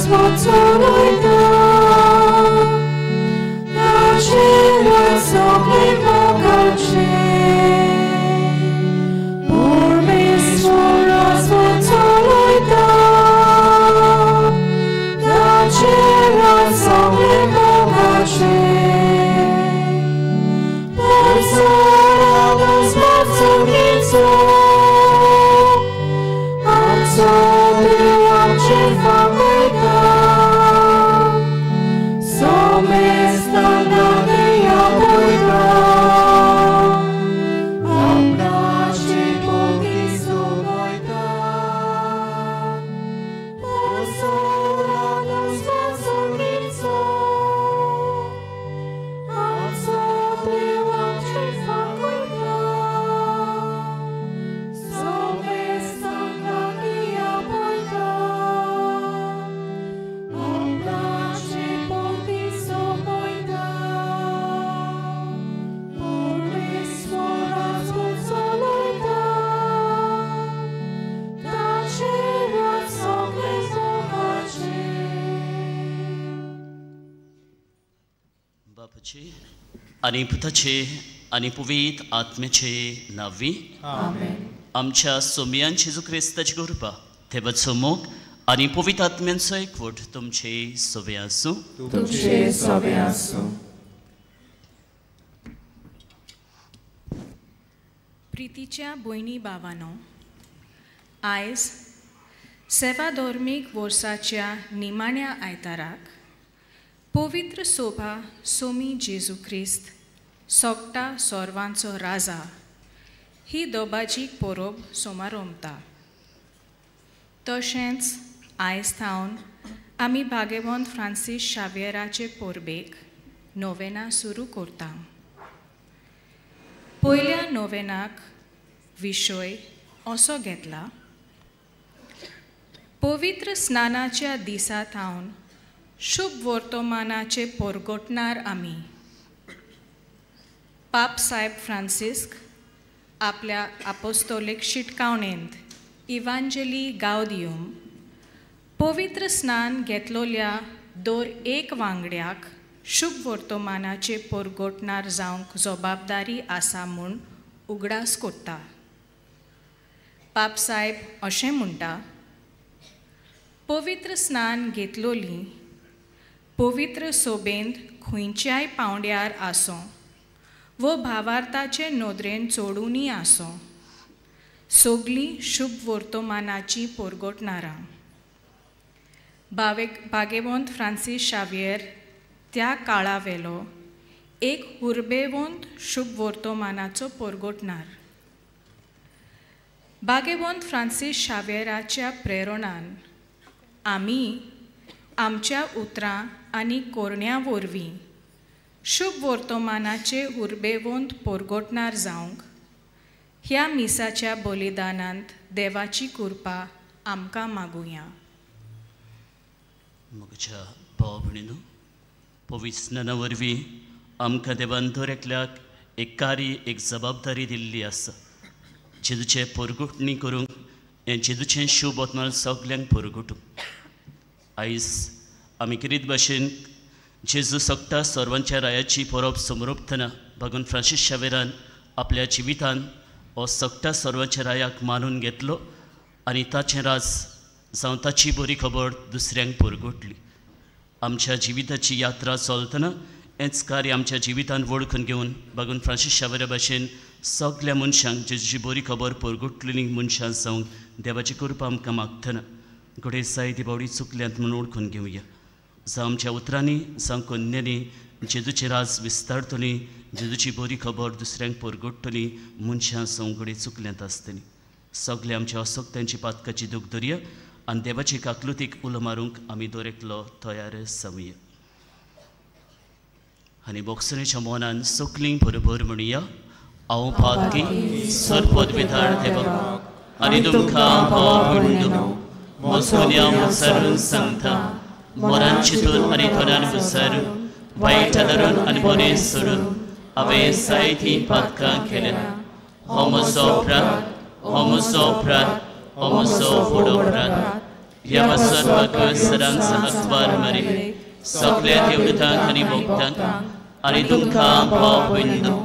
चलयता ताचें राज सगळे मोगाचें परमेश्वर राज चलयता ताचें राज सगळे मोगाचें आनी पुताचे आनी पवित्र आत्म्याचे नांवी आमच्या सोमयान जेजू क्रिस्ताची कृपा, देवाचो मोग आनी पवित्र आत्म्यांचो एकवट तुमचे सोबे आसूं. तुमचे सोबे आसूं. प्रितीच्या भयणी भावानो, आयज सेवा धर्मीक वर्साच्या निमाण्या आयताराक पवित्र सोभा सोमी जेजू क्रिस्त सोगटा सोर्वांचो राजा ही दोबाजीक पोरोब सोमारोमता. तशेंच आयज थावन आमी भागेवंत फ्रांसीस शाव्येराचे पोरबेक नोवेना सुरू करता. पयल्या नोवेनाक विशय असो घेतला, पवित्र स्नानाच्या दिसा थावन शुभ वर्तमानाचे पोरगोटणार आमी. पाप साहेब फ्रांसिस्क आपल्या आपोस्तोलीक शिटकावणेंत इवांजेली गावदियूम पवित्र स्नान घेतलोल्या दर एक वांगड्याक शुभ वर्तमानाचे पोरगोटणार जावंक जबाबदारी आसा म्हूण उगडास करता. पाप साहेब अशें म्हणटा, पवित्र स्नान घेतलोली पवित्र सोबेंत खंयच्याय पावंड्यार आसूं वो भावार्थाचे नदरेन चोडूनय आसूं, सगळीं शुभ वर्तमानाची पोरगोटणारां. भागेवंत फ्रांसीस शाव्येर त्या काळावेलो एक हुर्बेवंत शुभ वर्तमानाचो पोरगोटणार. भागेवंत फ्रांसीस शाव्येराच्या प्रेरणान आमी आमच्या उतरां आनी कोरण्या वरवीं शुभ वर्तमानाचे उर्बेवंत पोरगोटणार जावंक ह्या मिसाच्या बलिदानांत देवाची कृपा आमकां मागुया. म्हज्या भाव भयणीनो, पवित्र स्नाना वरवीं आमकां देवान दर एकल्याक एक कार्य, एक जबाबदारी दिल्ली आसा. जेजूचें पोरगोटणी करूंक, हें जेजूचें शुभ वर्तमान सगल्यांक पोरगोटूंक. आयज आमी किरीत भाशेन जेजू सगटा सर्वांच्या रायाची परब समरोपतना भगवान फ्रांसीस शावेरान आपल्या जिवितान हो सगटा सर्वांच्या रायाक मानून घेतलो आनी ताचें राज जावं ताची बरी खबर दुसऱ्यांक पोरगोटली. आमच्या जिविताची यात्रा चलतना हेंच कार्य आमच्या जिवितान वळखून घेवन भगवान फ्रांसीस शावेरा भाशेन सगल्या मनशांक जेजूची बरी खबर पोरगोटलेली मनशां जावंक देवाची कृपा आमकां मागतना घडये जायती बावडी चुकल्यांत म्हणून वळखून घेवया. जावं आमच्या उतरांनी, जावं कन्यांनी जेजूचें राज विस्तारतली, जेजूची बरी खबर दुसऱ्यांक पोरगोटतली मनशां जावं घडये चुकल्यांत आसतली. सगळे आमच्या असक्त्यांची पातकाची दूख धरया आनी देवाची काकलुतीक उलो मारूंक आमी दर एकलो तयार जावया. आनी बोक्सणेच्या मनान सगळीं बरोबर म्हणया, हांव पातकी सरपद विधार देवाक आनी तुमकां भाव भयणीनो म्हजो विचारून सांगता, मरान चिंतून आनी थोड्यान विचारून, वायट धरून आनी बरें सोडून हांवें जायतीं पातकां केल्यात. हो म्हजो अपराध, हो म्हजो अपराध, हो म्हजो व्हड अपराध. ह्या पासत म्हाका सदांच आस्वार मरे सगल्या देवदूतांक आनी भक्तांक आनी तुमकां भाव भयणींनो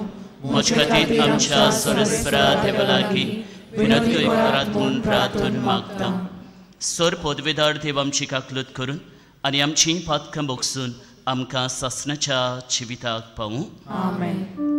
म्हजे खातीर आमच्या सरस्वरा देवा लागीं विनोद करात म्हूण प्रार्थना मागता. सर पदवेदार देव आमची काकलूत करून आनी आमची पातकां भोगसून आमकां सासणाच्या जिविताक पावूं. आमेन.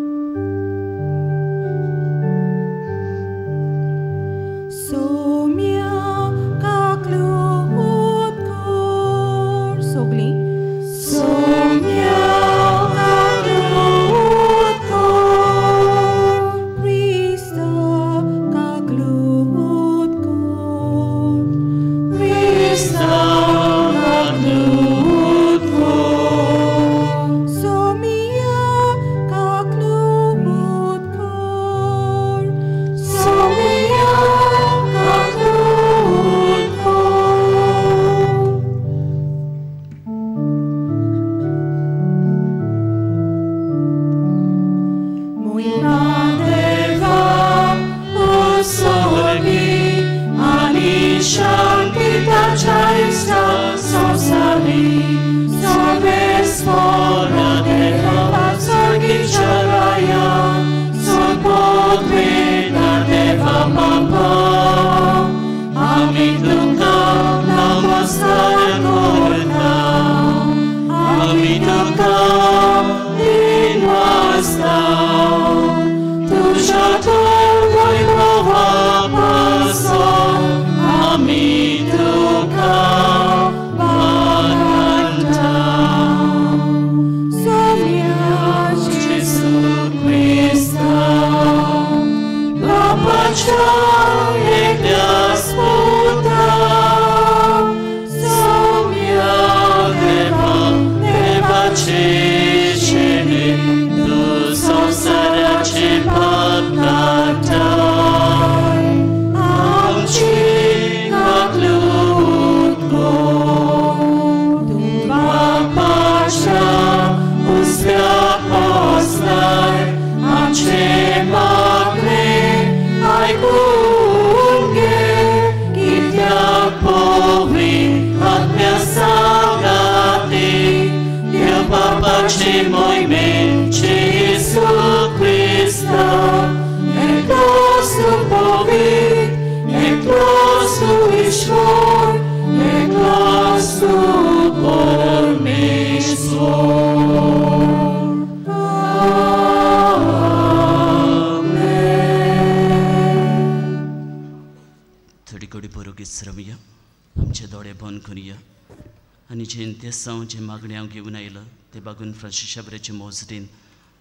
जे मागणी हांव घेवन आयला ते बागून फ्रांसीस शाबऱ्याचे मोजरीन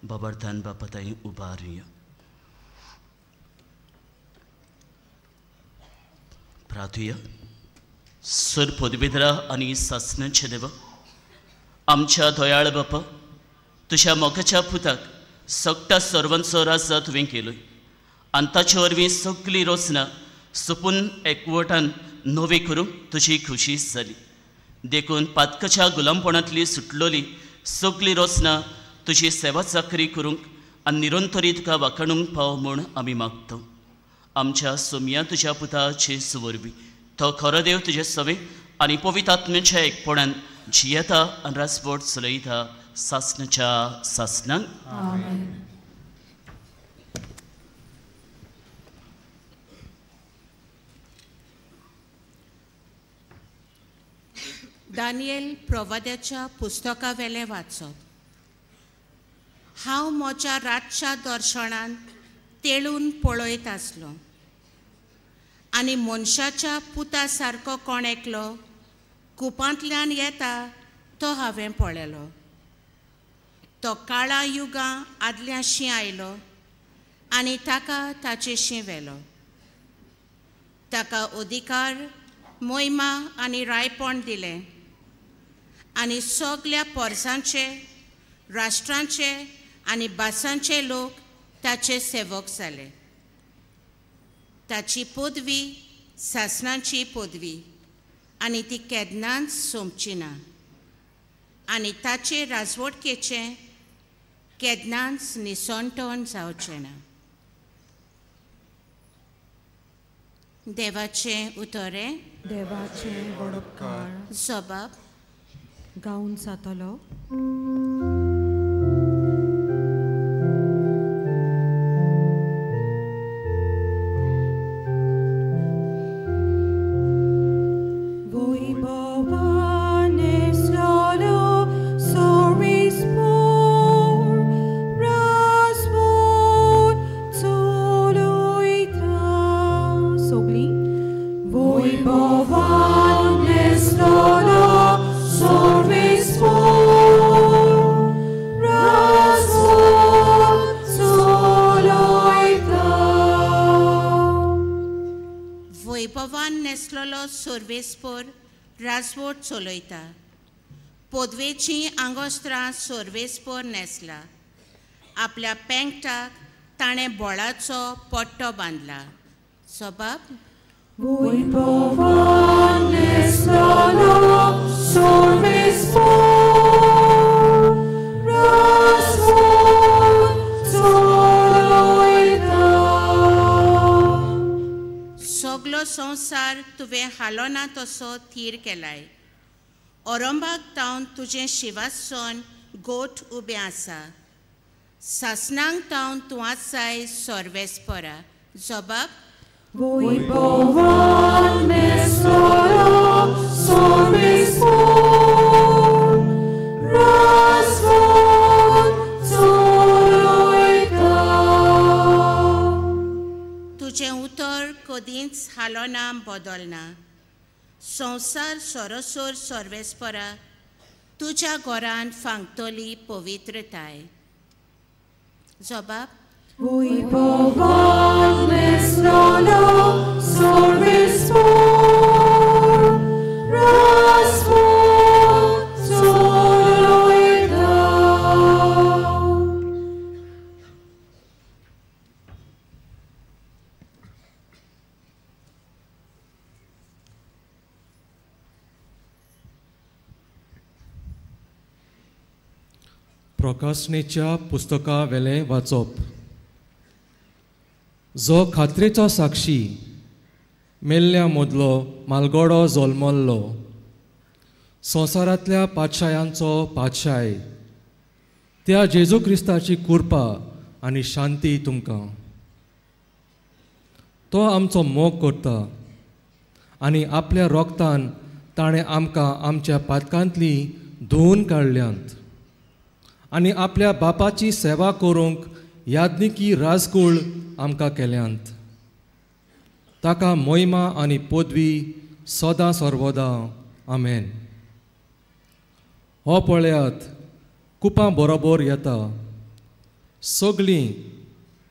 बाबार्थान बापाताई उबारुया. प्रार्थुया. सर पदवेधरा आनी सासणाचे देवा आमच्या दयाळ बापा तुज्या मोगाच्या पुताक सगळ्या सर्वांचो राजा तुवें केलोय आनी ताचे वरवीं सगळी रचना सोपून एकवटान नवी करूंक तुजी खुशी जाली. देखून पातकाच्या गुलामपणांतली सुटलोली सगळी रचना तुजी सेवा चाकरी करूंक आनी निरंतरी तुका वाखाणूंक पाव म्हूण आमी मागता. आमच्या सोमया तुज्या पुताचे सुवरवीं तो खरो देव तुजे सवे आनी पवित्र आत्म्याच्या एकपणान जियेता आनी राजवट चलयता सासणाच्या सासणांक. दानियल प्रवाद्याच्या पुस्तकावेलें वाचप. हांव म्हज्या रातच्या दर्शनान तेळून पळयत आसलो आनी मनशाच्या पुता सारको कोण एकलो कुपांतल्यान येता तो हांवें पळयलो. तो काळा युगां आदल्याशी आयलो आनी ताका ताचेशी व्हेलो. ताका अधिकार मोहिमा आनी रायपण दिलें आनी सगल्या पोरसांचे राष्ट्रांचे आनी भासांचे लोक ताचे सेवक जाले. ताची पदवी सासणाची पदवी आनी ती केन्नाच सोंपची ना आनी ताचे राजवटकेचें केन्नाच निसणटण जावचें ना. देवाचे उतरे देवाचे वडपकार जबाब गावन जातलो. सर्वेस्पोर राजवट चलयता. पदवेची आंगोस्त्रां सर्वेस्पोर न्हेसला. आपल्या पेंकटाक ताणें बोळाचो पट्टो बांदला. सबाब सगलो संवसार तुवें हालोना तसो थीर केलाय. औरंबाग तावन तुजें शिवासन गोठ उबें आसा. सासनांक तावन तूं आसाय सर्वेस्परा. जबाब तुजें उतर कदींच हालोना बदलना. संवसार सरोसर सर्वेस्परा तुज्या घरान फांगतली पवित्रताय. जबाब प्रकाशनेच्या पुस्तका वेलें वाचप. जो खात्रेचो साक्षी मेल्ल्या मदलो मालगडो जल्मल्लो, संवसारांतल्या पातशायांचो पातशाय, त्या जेजू क्रिस्ताची कृपा आनी शांती तुमकां. तो आमचो मोग करता आनी आपल्या रोगतान ताणें आमकां आमच्या पातकांतली धुवून काडल्यांत आनी आपल्या बापाची सेवा करूंक याज्ञिकी राजकूळ आमकां केल्यांत. ताका मोहिमा आनी पदवी सदां सर्वदां. आमेन. हो पळयात कुपां बरोबर येता, सगळीं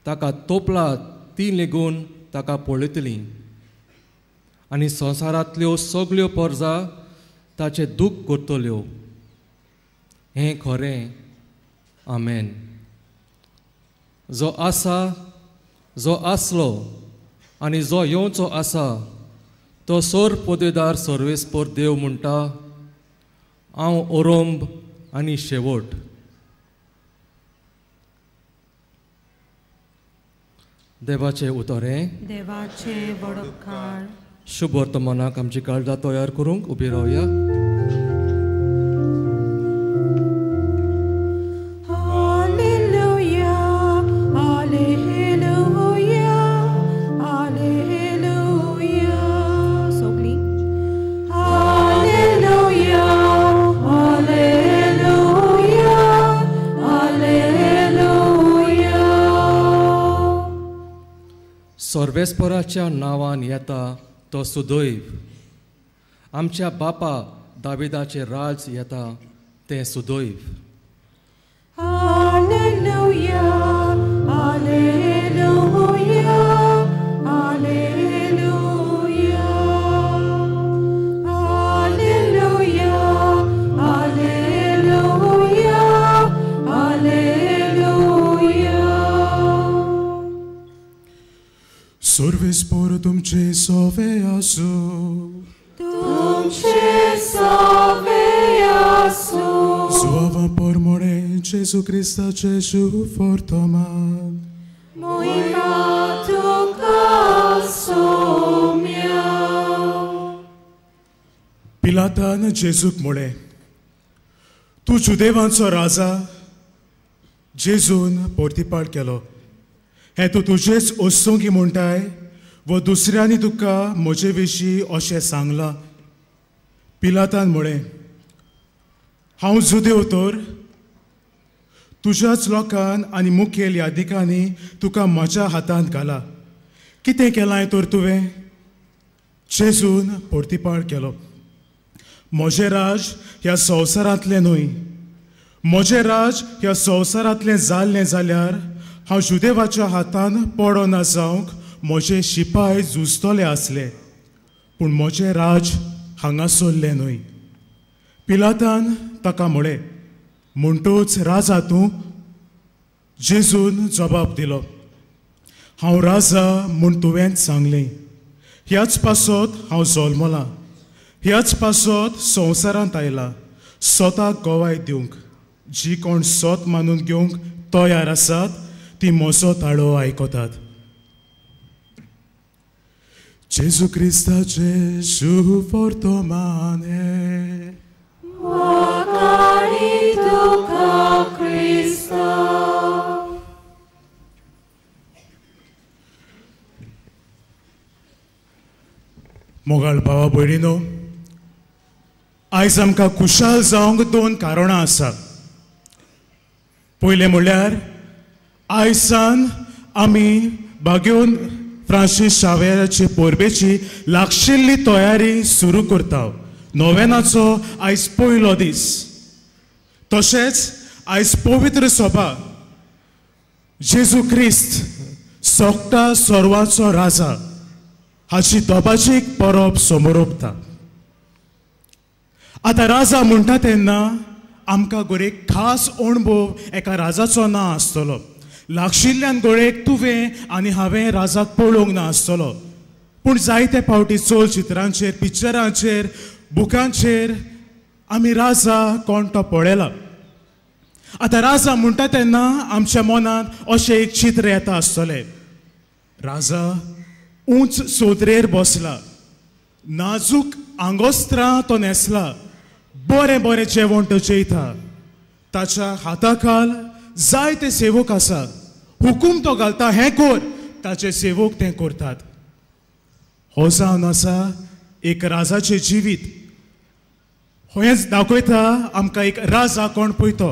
ताका तोपला ती लेगून ताका पळयतलीं आनी संवसारांतल्यो सगळ्यो परजा ताचें दूख करतल्यो. हें खरें. आमेन. जो आसा, जो आसलो आनी जो येवचो आसा तो सोर पदवेदार सर्वेस्पर देव म्हणटा, हांव ओरोंब आनी शेवट. देवाचें उतर हें. देवाचें वडपकार. शुभ वर्तमानाक आमची काळजां तयार करूंक उबी रावया. सर्वेस्पराच्या नांवान येता तो सुदैव, आमच्या बापा दाविदाचें राज येता तें सुदैव. Hallelujah, hallelujah, hallelujah, hallelujah, hallelujah, hallelujah. सर्वेस्पर तुमचे सोवे आसू. तुमचे सोवे आसू. सुवावा परमोणे जेजू क्रिस्ताचे शुभ वर्तमान. मोहिमा तुका सोमी. पिलातान जेजूक म्हळें, तूं जुदेवांचो राजा? जेजून पोर्तिपाळ केलो, हें तूं तुजेच ओसोंगी म्हणटाय वो दुसऱ्यांनी तुका म्हजे विशीं अशें सांगलां? पिलातान म्हळें, हांव जुदेव तर? तुज्याच लोकान आनी मुखेल यादिकांनी तुका म्हज्या हातांत घाला. कितें केलां तर तुवें? जेजून पोर्तिपाळ केलो, म्हजें राज ह्या संवसारांतलें न्हय. म्हजें राज ह्या संवसारांतलें जाल्लें जाल्यार हांव जुदेवाच्या हातान पडना जावंक म्हजे शिपाय झुजतले आसले, पूण म्हजें राज हांगासरलें न्हय. पिलातान ताका म्हळें, म्हणटूच राजा तूं? जेजून जबाब दिलो, हांव राजा म्हूण तुवेंच सांगलें. ह्याच पासत हांव जल्मलां, ह्याच पासत संवसारांत आयला, स्वताक गवाय दिवंक. जी कोण सोत मानून घेवंक तयार आसात ती म्हजो ताळो आयकतात. जेजू क्रिस्ताचें शुभ वर्तमान हें. वाखाणी तुका क्रिस्ता. मोगाळ भावा भयणीनो, आयज आमकां खुशाल जावंक दोन कारणां आसात. पयलें म्हणल्यार आयसान आमी बागेवन फ्रांसीस शावेराचे परबेची लागशिल्ली तयारी सुरू करता. नोवेनाचो आयज पयलो दीस. तशेंच आयज पवित्र सभा जेजू क्रिस्त सोगटा सर्वांचो राजा हाची दबाजीक परब समोरपता. आतां राजा म्हणटा तेन्ना आमकां गोरेक खास अणभव एका राजाचो ना आसतलो. लागशिल्ल्यान गोळेक तुवें आनी हांवें राजाक पळोवंक ना आसतलो, पूण जायते फावटी चलचित्रांचेर, पिक्चरांचेर, बुकांचेर आमी राजा कोण तो पळयला. आतां राजा म्हणटा तेन्ना आमच्या मनांत अशें एक चित्र येता आसतलें. राजा उंच सोदरेर बसला, नाजूक आंगोस्त्रां तो न्हेसला, बरें बरें जेवण तो जेयता, ताच्या हाताखाल जायते सेवक आसात, हुकूम तो घालता हें कर, ताचे सेवक तें करतात. हो जावन आसा एक राजाचें जिवीत. हेंच दाखयता आमकां एक राजा कोण पळय तो.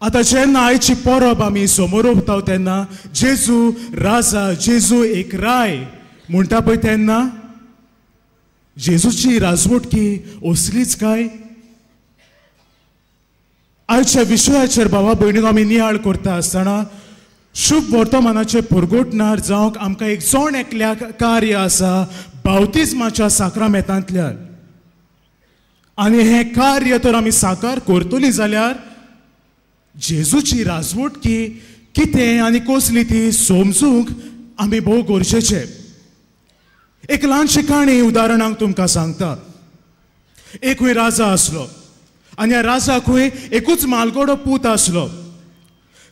आतां जेन्ना आयची परब आमी समोर उरता तेन्ना जेजू राजा, जेजू एक राय म्हणटा पळय तेन्ना जेजूची राजवटकी असलीच काय? आयच्या विशयाचेर भावा भयणीक आमी नियाळ करता आसतना शुभ वर्तमानाचे पुरगोटणार जावंक आमकां एक जण एकल्याक कार्य आसा बावतिज्माच्या साक्रामेंतांतल्यान. आनी हें कार्य तर आमी साकार करतली जाल्यार जेजूची राजवटकी कितें आनी कसली ती समजूंक आमी भोव गरजेचें. एक ल्हानशी काणी उदाहरणाक तुमकां सांगता. एकूय राजा आसलो आनी ह्या राजाकूय एकूच मालगडो पूत आसलो.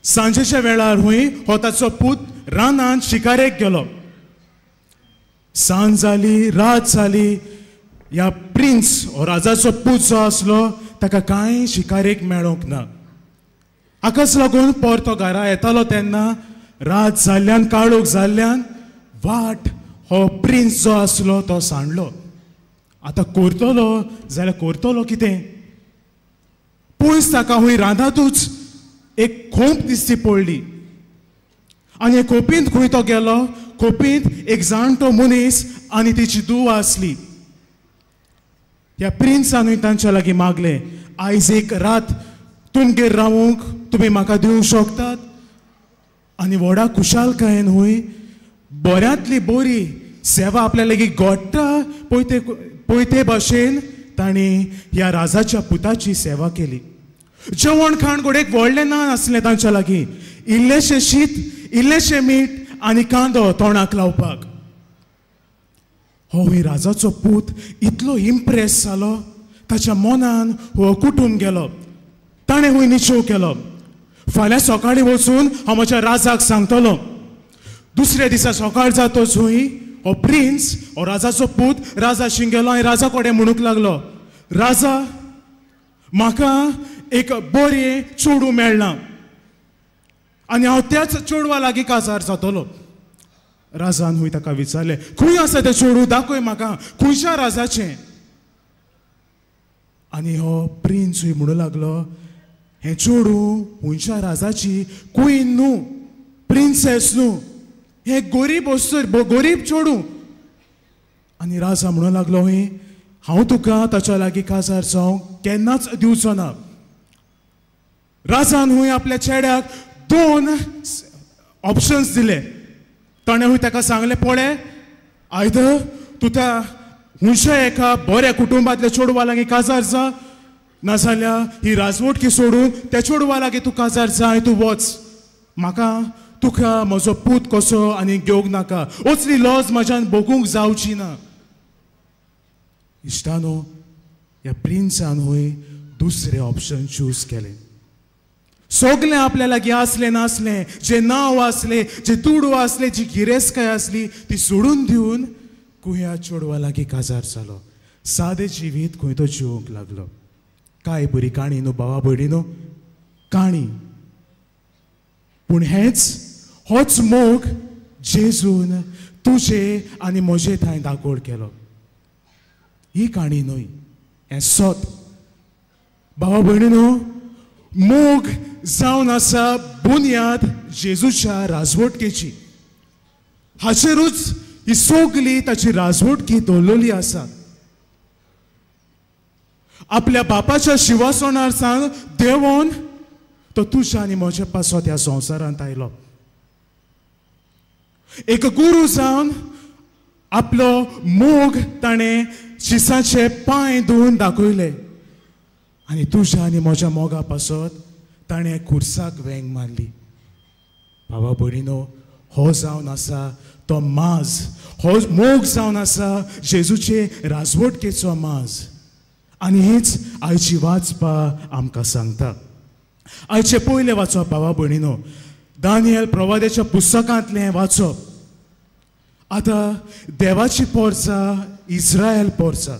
सांजेच्या वेळार हुंय हो ताचो पूत रानांत शिकारेक गेलो. सांज जाली, रात जाली, ह्या प्रिन्स हो राजाचो पूत जो आसलो ताका कांय शिकारेक मेळोंक ना. हाकाच लागून परतो घरा येतालो तेन्ना रात जाल्ल्यान, काळोख जाल्ल्यान वाट हो प्रिन्स जो आसलो तो सांडलो. आतां करतलो जाल्यार करतलो कितें? पयस ताका हुंय रानांतूच एक खोंप दिसती पडली आनी खोपींत खंय तो गेलो. खोपींत एक जाणटो मनीस आनी तिची धूव आसली. ह्या प्रिन्सानूय तांच्या लागीं मागलें, आयज एक रात तुमगेर रावूंक तुमी म्हाका दिवंक शकतात? आनी व्हडा खुशालकायेन हुंय बऱ्यांतली बरी सेवा आपल्या लागीं घडटा पळय पळय भाशेन तांणी ह्या राजाच्या पुताची सेवा केली. जेवण खाण घोडेक व्हडलें ना आसलें तांच्या लागीं, इल्लेशें शीत, इल्लेशें मीठ आनी कांदो तोंडाक लावपाक. हो राजाचो पूत इतलो इम्प्रेस जालो, ताच्या मनान हो कुटूंब गेलो. ताणें हुंय निश्चय केलो, फाल्यां सकाळीं वचून हांव म्हज्या राजाक सांगतलो. दुसऱ्या दिसा सकाळ जातच हुंय हो प्रिन्स हो राजाचो पूत राजा शिंगेलो आनी राजा कडेन म्हणूंक लागलो, राजा म्हाका एक बरें चेडूं मेळ्ळां आनी हांव त्याच चेडवा लागीं काजार जातलो. राजान हुंय ताका विचारलें, खंय आसा तें चेडूं, दाखय म्हाका, खंयच्या राजाचें? आनी हो प्रिन्स हुंय म्हणूं लागलो, हें चेडूं खंयच्या राजाची क्वीन न्हू, प्रिन्सेस न्हू, हें गरीब वस्तू, गरीब चेडूं. आनी राजा म्हणूं लागलो, हुंय हांव तुका ताच्या लागीं काजार जावंक केन्नाच दिवचो ना. राजान हुंय आपल्या चेड्याक 2 ऑप्शन्स दिले. ताणें हुंय ताका सांगलें, पळय आयदर तूं त्या खुंयच्या एका बऱ्या कुटुंबांतल्या चेडवा लागीं काजार जा, नाजाल्यार ही राजवटकी सोडून त्या चेडवा लागीं तूं काजार जा आनी तूं वच. म्हाका तुका म्हजो पूत कसो आनी घेवंक नाका, असली लॉज म्हज्यान भोगूंक जावची ना. इश्टानो, ह्या प्रिन्सान हुंय दुसरें ऑप्शन चूज केलें. सगळें आपल्या लागीं आसलें नासलें, जें नांव आसलें, जें दुडू आसलें, जी गिरेस्तकाय आसली ती सोडून दिवन कुया चेडवा लागीं काजार जालो. सादें जिवीत खंय तो जिवंक लागलो. काय बरी काणी न्हू भावा भयणी न्हू, काणी. पूण हेंच होच मोग जेजून तुजे आनी म्हजे थंय दाखोवड केलो. ही काणी न्हय, हें सत. भावा भयणी न्हू, मोग जावन आसा बुन्याद जेजूच्या राजवटकेची. हाचेरूच ही सगली ताची राजवटकी दवरलेली आसा. आपल्या बापाच्या शिवासनार सावन देंवोन तो तुज्या आनी म्हज्या पासत ह्या संवसारांत आयलो. एक गुरू जावन आपलो मोग ताणें शिसाचे पांय धुवन दाखयले आनी तुज्या आनी म्हज्या मोगा पासत ताणें खुर्साक वेंग मारली. बाबा भयणीनो, हो जावन आसा तो माज, हो मोग जावन आसा जेजूचे राजवटकेचो माज. आनी हीच आयची वाचपा आमकां सांगता. आयचें पयलें वाचप बाबा भयणीनो, दानियल प्रवाद्याच्या पुस्तकांतलें वाचप. आतां देवाची पोरसा इस्रायल पोरसा,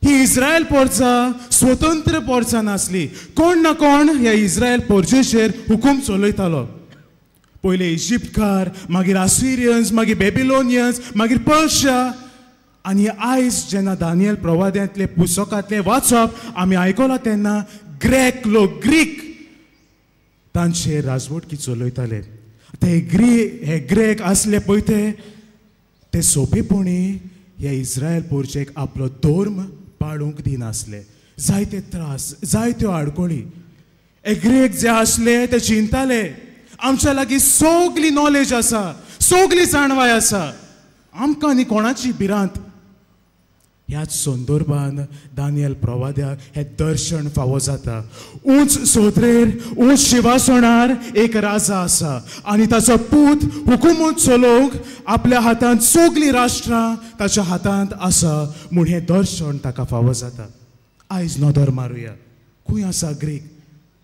ही इस्रायल पोरसा स्वतंत्र पोरसा नासली. कोण ना कोण ह्या इस्रायल पोरजेचेर हुकूम चलयतालो. पयले इजिप्तकार, मागीर आसिरियन्स, मागीर बेबिलोनियन्स, मागीर पर्शिया. आनी आयज जेन्ना दानियल प्रवाद्यांतलें पुस्तकांतलें वाचप आमी आयकलां तेन्ना ग्रेक लोक, ग्रीक तांचे राजवटकी चलयताले. ते हे ग्रेक आसले पळय ते सोंपेपणी ह्या इस्रायल पोरचेक आपलो धर्म पाळूंक दिनासले. जायते त्रास, जायत्यो आडखळी. हे ग्रेक जे आसले ते चिंताले, आमच्या लागीं सगली नॉलेज आसा, सगली जाणवाय आसा, आमकां न्ही कोणाची भिरांत. ह्याच संदर्भान दानियल प्रवाद्याक हें दर्शन फावो जाता. उंच सोदरेर, उंच शिवासणार एक राजा आसा आनी ताचो पूत हुकुमूच चलोवंक आपल्या हातांत सगलीं राष्ट्रां ताच्या हातांत आसा म्हूण हें दर्शन ताका फावो जाता. आयज नदर मारुया, खंय आसा ग्रीक,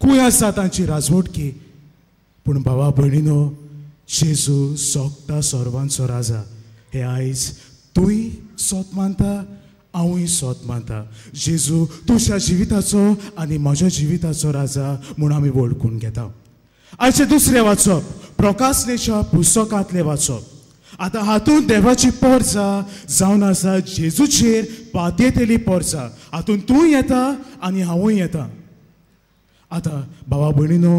खंय आसा तांची राजवटकी? पूण भावा भयणीनो, जेजू सोगता सर्वांचो राजा. हे आयज तूंय सोत मानता, हांवूय सोत मानता. जेजू तुज्या जिविताचो आनी म्हज्या जिविताचो राजा म्हूण आमी वळखून घेता. आयचें दुसरें वाचप प्रकाशनेच्या पुस्तकांतलें वाचप. आतां हातूंत देवाची पोरसा जावन आसा जेजूचेर पातयेतली पोरसा. हातूंत तूं येता आनी हांवूय येता. आतां भावा भयणीनो,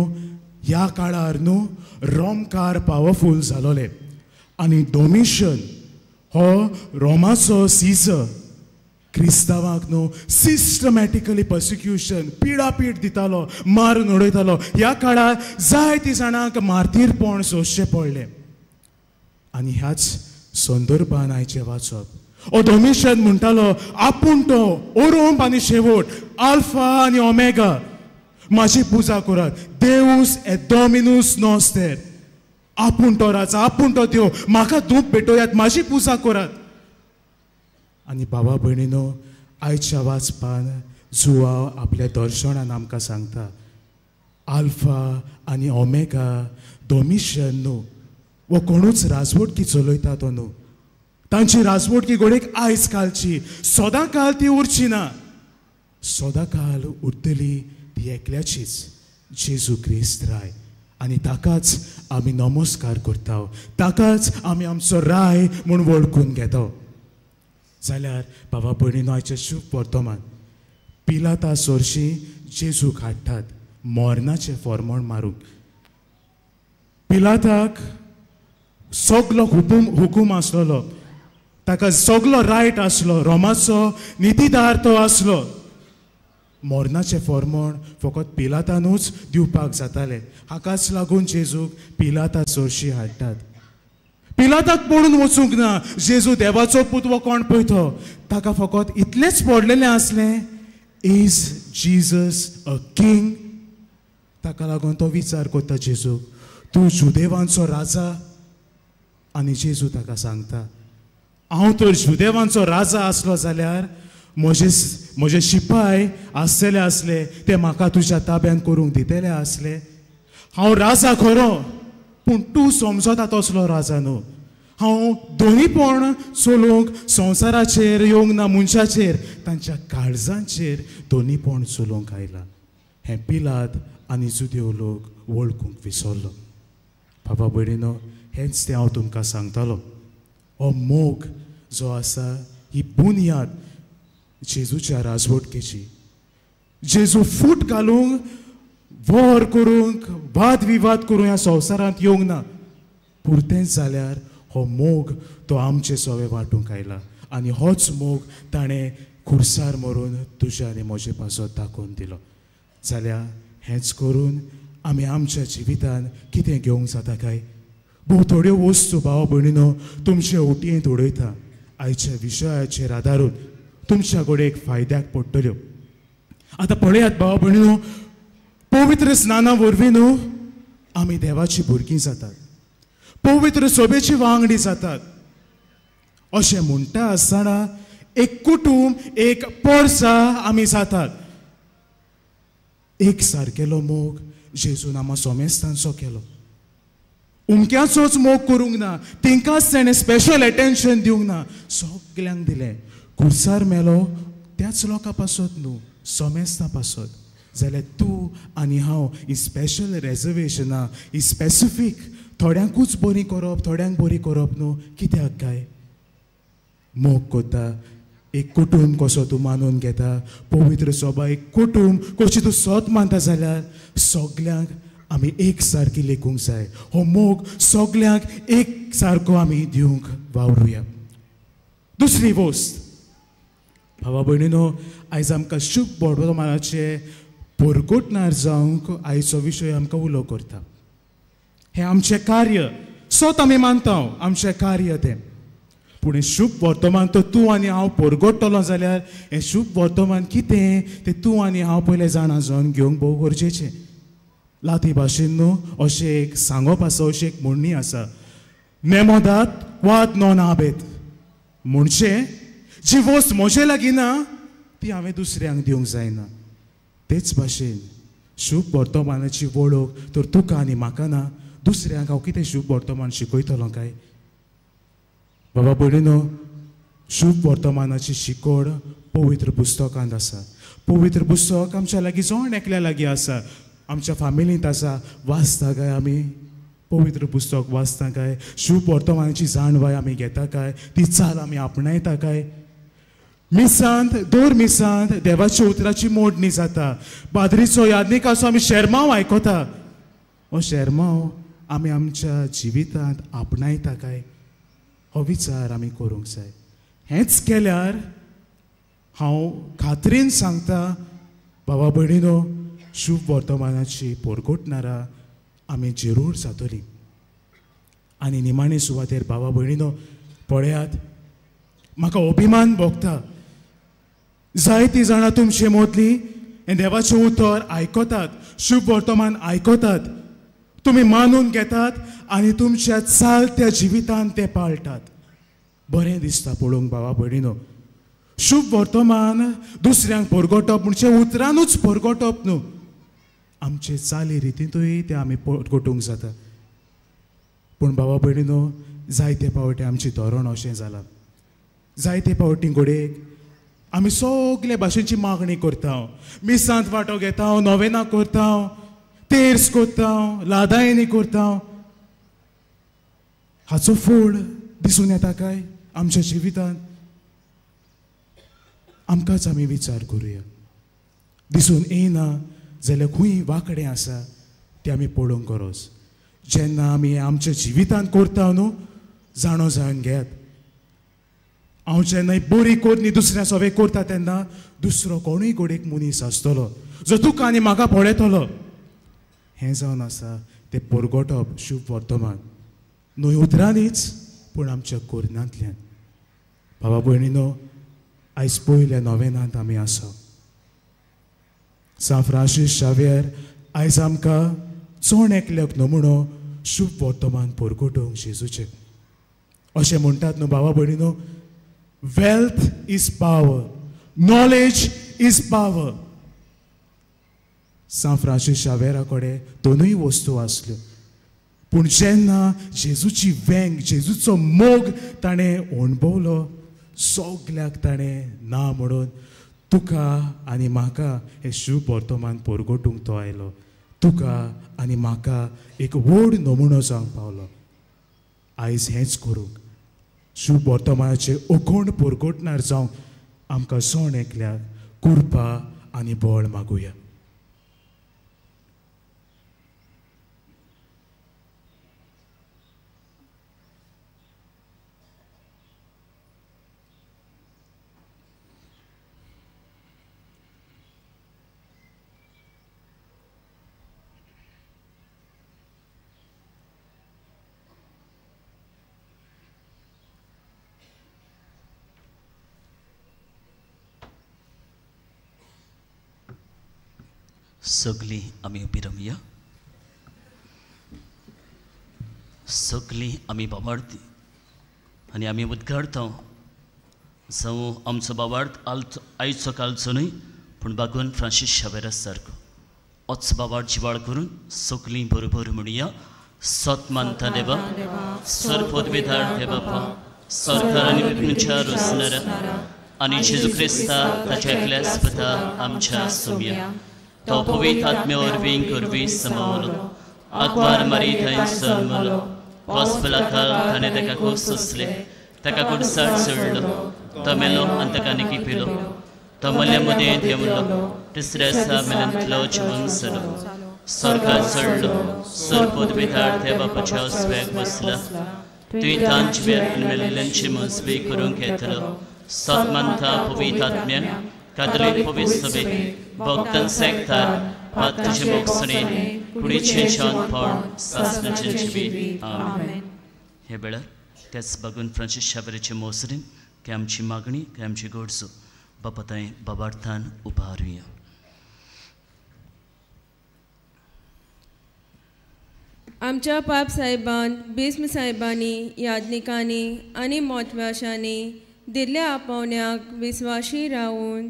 ह्या काळार न्हू रोमकार पावरफूल जालोले आनी डोमिशन हो रोमाचो सीजर क्रिस्तांवांक न्हू सिस्टमॅटिकली पर्सिक्युशन, पिडापीड दितालो, मारून उडयतालो. ह्या काळार जायती जाणांक मार्तीरपण सोंसचें पडलें. आनी ह्याच संदर्भान आयचें वाचप. ओ डोमिशन म्हणटालो, आपूण तो ओरोंब आनी शेवट, आल्फा आनी ओमेगा, म्हाजी पुजा करात, देवूस ए डॉमिनूस नोस्तेर. आपूण तो राजा, आपूण तो देव, म्हाका धूप भेटोयात, म्हाजी पुजा करात. आनी बाबा भयणीनो, आयच्या वाचपान जुवाव आपल्या दर्शनान आमकां सांगता, आल्फा आनी ओमेगा डोमिशन न्हू, वो कोणूच राजवटकी चलयता तो न्हू. तांची राजवटकी घडयेक आयज कालची, सदां काल ती उरची ना. सदांकाल उरतली ती एकल्याचीच, जेजू क्रिस्त राय. आनी ताकाच आमी नमस्कार करता, ताकाच आमी आमचो राय म्हूण वळखून घेता. जाल्यार बाबा भयणीनो, आयचें शुभ वर्तमान पिलाता सरशी जेजूक हाडटात मरणाचें फॉर्मोण मारूंक. पिलाताक सगलो हुकूम आसलेलो, ताका सगलो रायट आसलो, रोमाचो नितीदार तो आसलो. मरणाचें फॉर्मोण फकत पिलातानूच दिवपाक जातालें. हाकाच लागून जेजूक पिलाता सरशी हाडटात. पिलाताक पडून वचूंक ना जेजू देवाचो पूत वो कोण पळयतो, ताका फकत इतलेंच पडलेलें आसलें, is Jesus a king? ताका लागून तो विचार करता जेजूक, तूं जुदेवांचो राजा? आनी जेजू ताका सांगता, हांव तर जुदेवांचो राजा आसलो जाल्यार म्हजे शिपाय आसतले आसले, ते म्हाका तुज्या ताब्यान करूंक दितले आसले. हांव राजा खरो, पूण तूं समजता तसलो राजा न्हू. हांव दोनीपण चलोवंक संवसाराचेर येवंक ना, मनशाचेर, तांच्या काळजांचेर दोनीपण चलोवंक आयला. हें पिलात आनी जुदेव लोक वळखूंक विसरलो. बाबा भयणीनो, हेंच तें हांव तुमकां सांगतालो. हो मोग जो आसा ही बुन्याद जेजूच्या राजवटकेची. जेजू फूट घालूंक, वॉर करूंक, वाद विवाद करूंक ह्या संवसारांत येवंक ना. पुरतेंच जाल्यार हो मोग तो आमचे सवे वांटूंक आयला आनी होच मोग ताणें खुर्सार मरून तुज्या आनी म्हजे पासत दाखोवन दिलो. जाल्यार हेंच करून आमी आमच्या जिवितान कितें घेवंक जाता काय? भोव थोड्यो वस्तू भाव भयणीनो तुमचे ओटयेंत उडयता. आयच्या विशयाचेर आदारून तुमच्या कडेन एक फायद्याक पडटल्यो. आतां पळयात भाव भयणीनो, पवित्र स्नाना वरवीं न्हू आमी देवाची भुरगीं जातात, पवित्र सभेची वांगडी जातात. अशें म्हणटा आसतना एक कुटूंब, एक पोरसा आमी जातात. एक सारकेलो मोग जेजून आमकां सोमेस्तांचो केलो. उमक्याचोच मोग करूंक ना, तेंकांच तेणें स्पेशल एटेन्शन दिवंक ना, सगल्यांक दिलें. खुर्सार मेलो त्याच लोकां पासत न्हू, सोमेस्तां पासत. जाल्यार तूं आनी हांव ही स्पेशल रेजर्वेशनां, ही स्पेसिफीक थोड्यांकूच बरी करप, थोड्यांक बरी करप न्हू, कित्याक काय? मोग करता, एक कुटूंब कसो तूं मानून घेता, पवित्र सभा एक कुटूंब कशी तूं सत मानता जाल्यार सगल्यांक आमी एक सारकी लेखूंक जाय. हो मोग सगल्यांक एक सारको आमी दिवंक वावरुया. दुसरी वस्त भावा भयणीनो, आयज आमकां शुभ वर्तमानाचे परगटणार जावंक आयचो विशय आमकां उलो करता. हें आमचें कार्य सत आमी मानता, आमचें कार्य तें. पूण हें शुभ वर्तमान तर तूं आनी हांव परगट्टलो जाल्यार हें शुभ वर्तमान कितें तें तूं आनी हांव पयलें जाणा जावन घेवंक भोव गरजेचें. लाती भाशेन न्हू अशें एक सांगप आसा, अशें एक म्हणणी आसा, नेमोदात वाद नॉन आबेत. म्हणजे जी वस्त म्हजे लागीं ना ती हांवें दुसऱ्यांक दिवंक जायना. तेच भाशेन शुभ वर्तमानाची वळख तर तुका आनी म्हाका ना, दुसऱ्यांक हांव कितें शुभ वर्तमान शिकयतलो काय? बाबा भयणीनो, शुभ वर्तमानाची शिकवण पवित्र पुस्तकांत आसा. पवित्र पुस्तक आमच्या लागीं जण एकल्या लागीं आसा, आमच्या फामिलींत आसा. वाचता काय आमी पवित्र पुस्तक? वाचता काय? शुभ वर्तमानाची जाणवाय आमी घेता काय? ती चाल आमी आपणायता काय? मिसांत, दर मिसांत देवाच्या उतराची मोडणी जाता. बादरीचो यादनिकाचो आमी शेरमांव आयकता. हो शेरमांव आमी आमच्या जिवितांत आपणायता काय? हो विचार आमी करूंक जाय. हेंच केल्यार हांव खात्रीन सांगता बाबा भयणीनो, शुभ वर्तमानाची परगटणारा आमी जरूर जातली. आनी निमाणे सुवातेर बाबा भयणीनो पळयात, म्हाका अभिमान भोगता. जायतीं जाणां तुमचे मदलीं हें देवाचें उतर आयकतात, शुभ वर्तमान आयकतात, तुमी मानून घेतात आनी तुमच्या चालत्या जिवितान तें पाळटात. बरें दिसता पळोवंक बाबा भयणीनो. शुभ वर्तमान दुसऱ्यांक परगटप म्हणजे उतरानूच परगटप न्हू, आमचे चाली रितींतूय तें आमी परगटूंक जाता. पूण बाबा भयणीनो, जायते फावटी आमचें धोरण अशें जालां. जायते फावटी घडयेक आमी सगळे भाशेची मागणी करता, मिसांत वांटो घेता, नोवेना करता, तेर्स करता, लादायनी करता. हाचो फोड दिसून येता काय आमच्या जिवितांत? आमकांच आमी विचार करुया. दिसून येना जाल्यार खंय वांकडें आसा तें आमी पळोवंक गरज. जेन्ना आमी आमच्या जिवितांत करता न्हू, जाणो जावन घेयात, हांव जेन्ना बरी करणी दुसऱ्या सवे करता तेन्ना दुसरो कोणूय गोडेक मनीस आसतलो जो तुका आनी म्हाका पळयतलो. हें जावन आसा तें परगटप शुभ वर्तमान, न्हय उतरांनीच पूण आमच्या कोरनांतल्यान. बाबा भयणीनो, आयज पयल्या नोवेनांत आमी आसा. सांत फ्रांसीस शाव्येर आयज आमकां चोण एकल्याक नमुनो शुभ वर्तमान परगटोवंक जेजूचें. अशें म्हणटात न्हू बाबा भयणीनो, wealth is power, knowledge is power. Sant Francis शाव्येरा कडेन दोनूय वस्तू आसल्यो, पूण जेन्ना जेजूची वेंग, जेजूचो मोग ताणें अणभवलो, सगल्याक ताणें ना म्हणून तुका आनी म्हाका हें शुभ वर्तमान परगटूंक तो आयलो. तुका आनी म्हाका एक व्हड नमुनो जावंक पावलो. आयज हेंच करूंक, शुभ वर्तमानाचें अखंड परगटणार जावंक आमकां सण एकल्याक कृपा आनी बळ मागुया. सगळीं आमी उबी रावया, सगळीं आमी बाबार्थी आनी आमी उद्गारता. जावं आमचो बाबार्थ आयचो कालचो न्हय, पूण बागून फ्रांसीस शावेरा सारको ओच बाबार्थ जिवाळ करून सगळीं बरोबर म्हणया. सत मानता देवा, सरपदवीधार देवापा, सरकार आनी विघ्नच्या रोसणारा आनी जेजू क्रिस्ता ताच्या एकल्या स्पता आमच्या सोम्या, तो पवित्र आत्म्या वरवीं करवी समावलो, आकवार मारी थंय जल्मलो, हॉस्पिटलाखाल ताणें ताका खूब सोंसलें, ताका कुडसाट चडलो, तो मेलो आनी ताका निकी पिलो, तो मल्या मदें देंवलो, तिसऱ्या दिसा मेल्यांतलो जिवन जालो, स्वर्गार चडलो, सरपदवीधार त्या बापाच्या उजव्याक बसला, तुवें तांच्या जिव्याक मेल्ल्यांची मजबी करूंक येतलो. सत मानता पवित्र आत्म्याक, कातोलीक पवित्र सभेक, भक्तान सेकतार पात्राचे मोगसणे, कुडीचें शांतपण, सासणाचें जिवीत. आमेन. हे वेळार त्याच बागून फ्रांसीस शावेराचे मोसरीन काय आमची मागणी, काय आमची गरजो बापा थंय बाबार्थान उबारुया. आमच्या पाप साहेबान, भीष्म साहेबांनी, याज्ञिकांनी आनी मोतव्याशांनी दिल्ल्या आपोवण्याक विस्वाशी रावून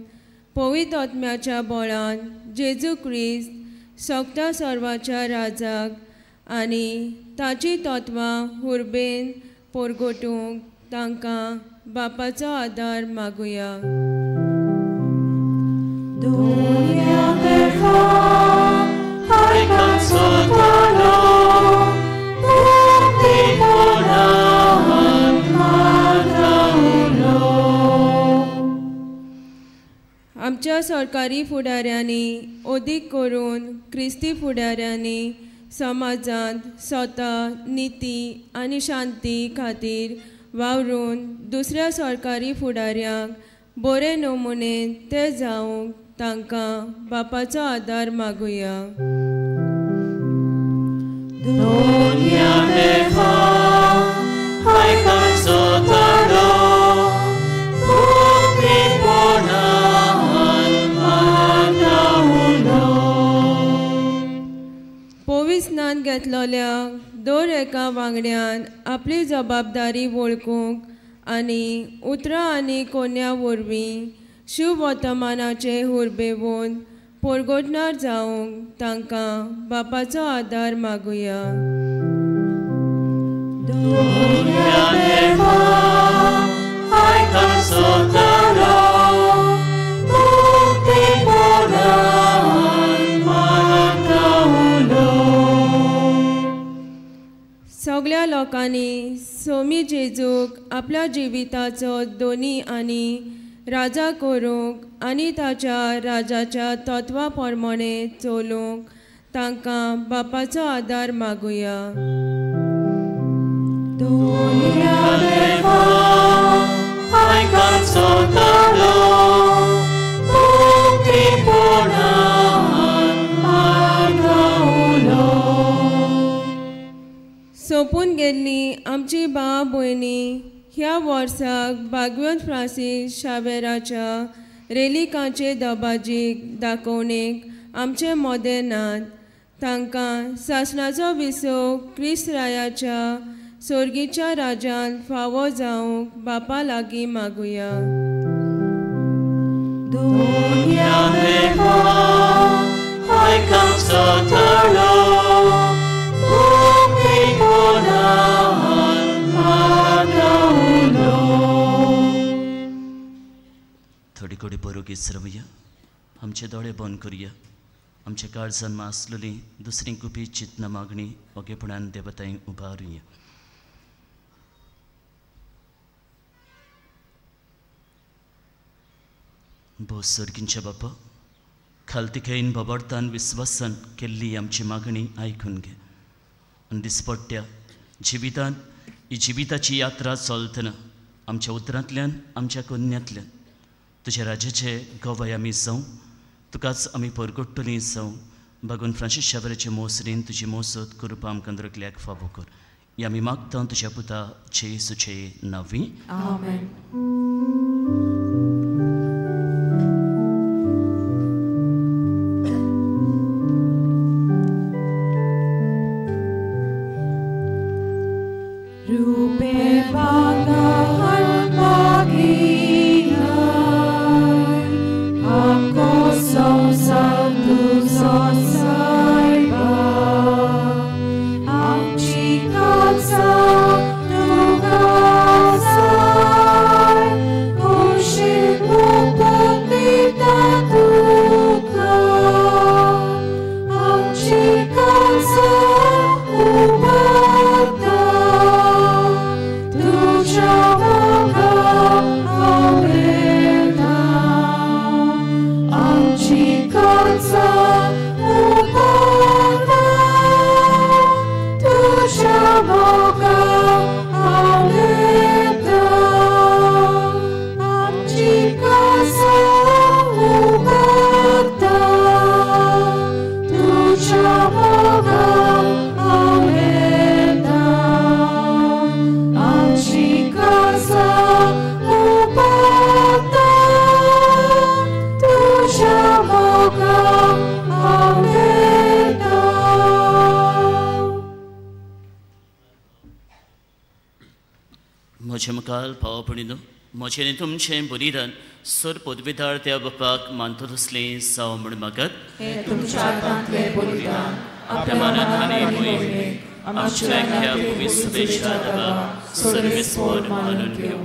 पवित्र आत्म्याच्या बळान जेजू क्रिस्त सोगता सर्वाच्या राजाक आनी ताची तत्वां हुरबेन परगटूंक तांकां बापाचो आदार मागुया. आमच्या सरकारी फुडाऱ्यांनी, अदीक करून क्रिस्ती फुडाऱ्यांनी समाजांत स्वता निती आनी शांती खातीर वावरून दुसऱ्या सरकारी फुडाऱ्यांक बरे नमुने ते जावंक तांकां बापाचो आदार मागुया. पवित्र स्नान घेतलेल्या दर एका वांगड्यान आपली जबाबदारी वळखूंक आनी उतरां आनी कोन्या वरवीं शुभ वर्तमानाचें हुरबेवन परगटणार जावंक तांकां बापाचो आदार मागुया. Dunia देवा, आयकांचो तारो, सगळ्या लोकांनी सोमी जेजूक आपल्या जिविताचो दोनी आनी राजा करूंक आनी ताच्या राजाच्या तत्वा प्रमाणे चलूंक तांकां बापाचो आदार मागुया. सोंपून गेल्ली आमची भाव भयणी ह्या वर्साक बागवंत फ्रांसीस शावेराच्या रेलिकांचे दबाजीक दाखोवणेक आमचे मोदें नात. तांकां सासणाचो विसव क्रिस्त रायाच्या सोर्गीच्या राजान फावो जावंक बापा लागीं मागुया. थोडी थोडी बरोगी श्रवया, आमचे दोळे बंद करुया, आमच्या काळजान आसलेली दुसरी गुपी चिंतना मागणी ओगेपणान देवताय उबारुया. भोव सर्गींच्या बापा, खालतिखेन बाबडतान विस्वासान केल्ली आमची मागणी आयकून घे आनी दिसपट्ट्या जिवितान ही जिविताची यात्रा चलतना आमच्या उतरांतल्यान आमच्या कोन्यांतल्यान तुज्या राजाचे गवाय आमी जावं, तुकाच आमी परगट्टली जावं. बागून फ्रांसीस शावेराचे मोसरीन तुजी मोसत करपा आमकां दरकल्याक फावो कर. ही आमी मागता तुज्या पुता जेजूचे नांवी. आमेन. म्हजें तुमचें बलिदान सर पदवीदार त्या बापाक मानतो तसलें जावं म्हूण मागत आपल्या मनात आनी मोहिमेक आमच्या ह्या पवित्र देवाक सर्वेस्पर मानून घेवं.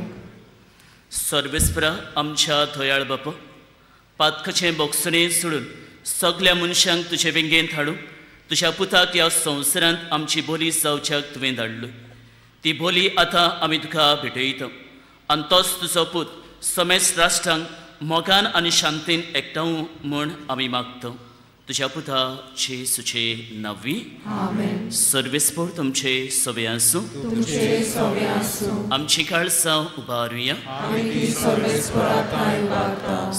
सर्वेस्परा आमच्या दयाळ बापा, पातकाचें बोगसणें सोडून सगल्या मनशांक तुजे वेंगेंत हाडूंक तुज्या पुताक ह्या संवसारांत आमची बोली जावच्याक तुवें धाडलो. ती बोली आतां आमी तुका भेटयता आनी तोच तुजो पूत समेस्त राष्ट्रांक मोगान आनी शांतीन एकठांव म्हूण आमी मागता. तुज्या पुता जेजूचे नांवी. सर्वेस्पर तुमचे सवे आसूं. आमची काळजां उबारुया.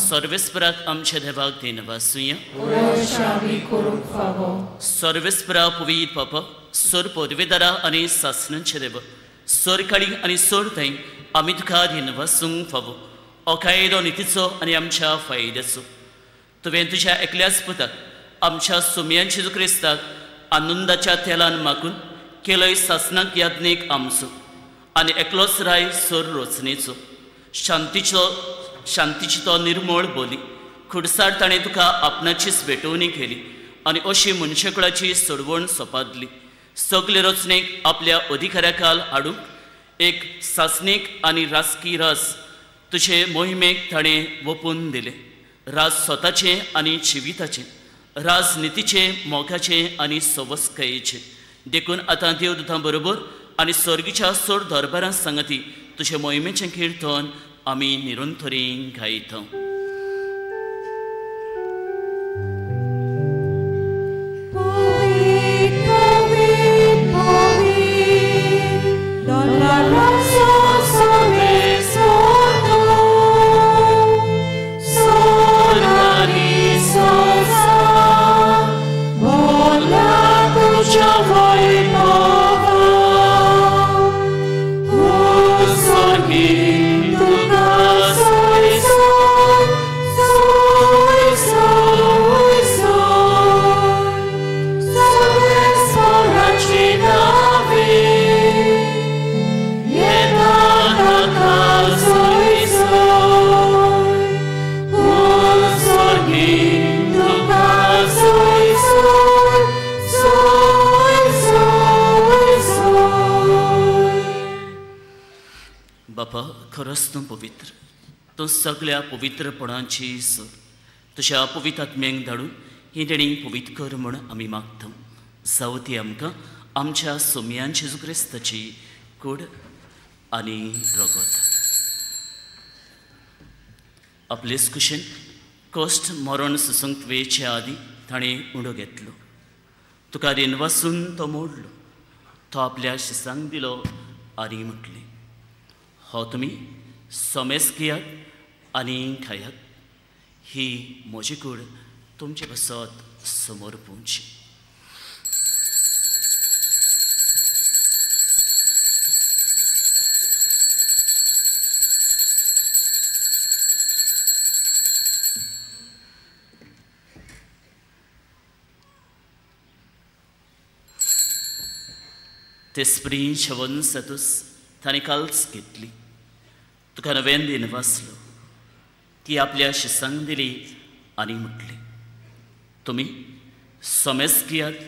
सर्वेस्पराक आमच्या देवाक देनवासुया. सर्वेस्परा पवित्र बापा, सर पदवेदारा आनी सासणांचे देव, सरकाळी आनी सरथंय आमी तुका दिनवासूंक फावो. अकायदो नितीचो आनी आमच्या फायद्याचो तुवें तुज्या एकल्याच पुताक आमच्या सुमयांचे क्रिस्ताक आनंदाच्या तेलान मागून केलय सासणाक याज्ञेक आमचो आनी एकलोच राय सर रचनेचो शांतीची तो निर्मळ बोली खुडसार ताणें तुका आपणाचीच भेटवणी केली आनी अशी मनशेकुळाची सोडवण सोपादली. सगले रचनेक आपल्या अधिकाऱ्या खाल हाडूंक एक सासणीक आनी राजकी रास तुजे मोहिमेक ताणें वपून दिलें. राज स्वताचें आनी जिविताचें, राजनितीचें, मोगाचें आनी सवस्कायेचें, देखून आतां देवदूतां बरोबर आनी स्वर्गीच्या सोड दरबारां सांगती तुजे मोहिमेचें किर्तन आमी निरंतरी गायता. बापा खरोच तूं पवित्र, तूं सगळ्या पवित्रपणाची सर. तुज्या पवित्र आत्म्यांक धाडून ही देणी पवित्र कर म्हूण आमी मागता. जावं ती आमकां आमच्या सोमयान जेजू क्रिस्ताची कूड आनी रगत. आपलेच कुशेन कश्ट मरण सोसूंक वेळचे आदीं ताणें उंडो घेतलो, तुका रिनवासून तो मोडलो, तो आपल्या शिसांक दिलो आनी म्हटलें, हो तुमी सोमेस घेयात आनी खायात, ही म्हजी कूड तुमचे पासत समोर पोवची. तेस्प्री शवन सतूस ताणें कालच घेतली, तुका नव्यान दिन वाचलो, ती आपल्या शिसांक दिली आनी म्हटली, तुमी सोमेस घेयात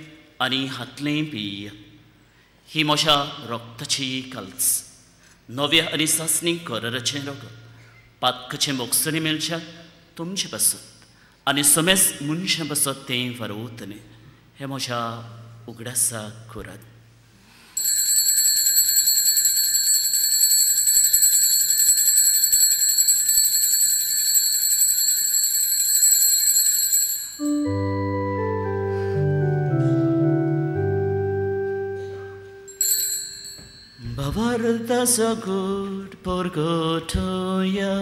आनी हातलें पियात, ही म्हज्या रोगताची कालच, नव्या आनी सासणी कराराचें रगत, पातकाचें मोगसणी मेळच्या तुमचे पासत आनी सोमेस मनशां पासत तें वारवतलें, हें म्हज्या उगडासाक करात. Sagut porgotoya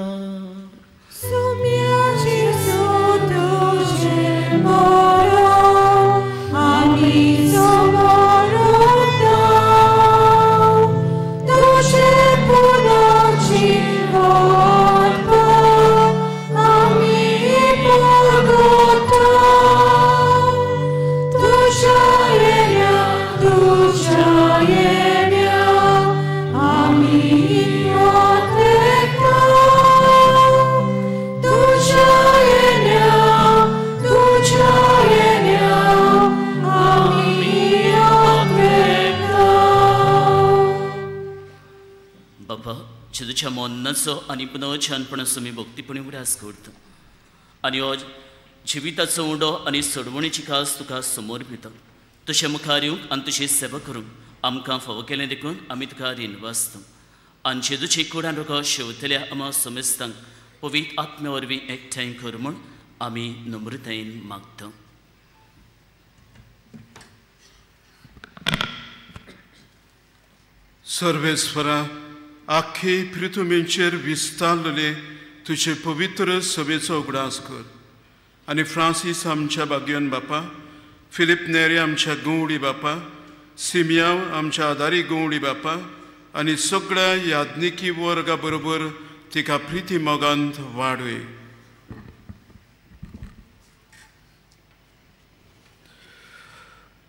Sumia Jesu tuche moro ami somorota tuche punachi vorpa ami porgota tucha enia बाबा जेजूच्या मरणाचो आनी पुनर्छानपणाचो मी भक्तीपणी उगडास करता आनी हो जिविताचो उंडो आनी सोडवणीची खास तुका समोर पिता. तुजे मुखार येवंक आनी तुजी सेवा करूंक आमकां फावो केलें देखून आमी तुका रीण वाचता. आनी जेजूची कुडान रोखो शेवतल्या आमा समेस्तांक पवित्र आत्म्या वरवीं एकठांय कर म्हूण आमी नम्रतायेन मागता. सर्वेस्वरा आख्खे पृथ्वीचेर विस्तारलेले तुजे पवित्र सभेचो उगडास कर आनी फ्रांसीस आमच्या बाग्योन बापा, फिलीप नेरी आमच्या गवळी बापा, सिमियांव आमच्या आदारी गवळी बापा आनी सगळ्या याज्ञिकी वर्गा बरोबर तिका प्रिती मोगांत वाडय.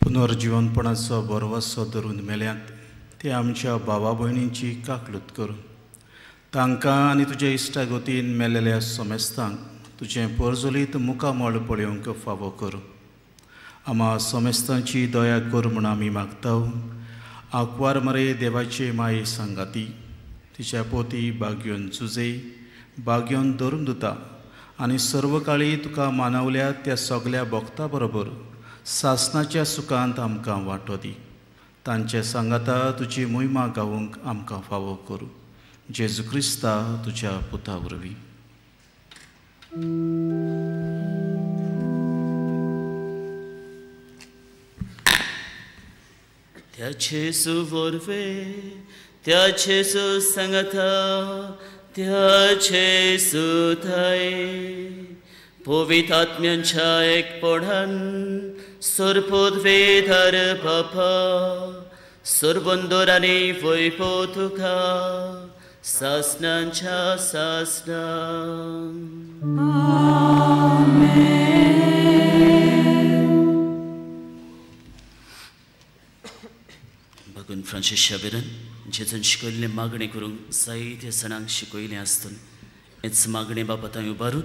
पुनर्जिवनपणाचो बरवसो धरून मेल्यात ते आमच्या भावा भयणींची काकलूत करून तांकां आनी तुज्या इश्टा गोतीन मेलेल्या सोमेस्तांक तुजें पोरजोलीत मुखामळ पळोवंक फावो कर. आमा सोमेस्तांची दया कर म्हूण आमी मागता. आंकवार मरे देवाचे माये सांगाती तिच्या पोती बागयोन जुजे बागयोन धरून दिता आनी सर्व काळी तुका मानवल्या त्या सगल्या भक्ता बरोबर सासणाच्या सुखांत आमकां वांटो दी. तांचे सांगाता तुजी मोहिमा गावूंक आमकां फावो करूं. जेजू क्रिस्ता तुज्या पुता वरवीं. त्या जेजू वरवीं, त्या जेजू सांगाता, त्या जेजू थाय पवित्र आत्म्यांच्या एकपणान सर्वोद्वेधर बापा सर्वंदर आनी वैभव तुका सासनांच्या सासनां. भगवान फ्रांसीस शावेरान जेजून शिकयल्लें मागणें करूंक जायत्या जाणांक शिकयलें आसतलें. हेच मागणें बाबा थंय उबारून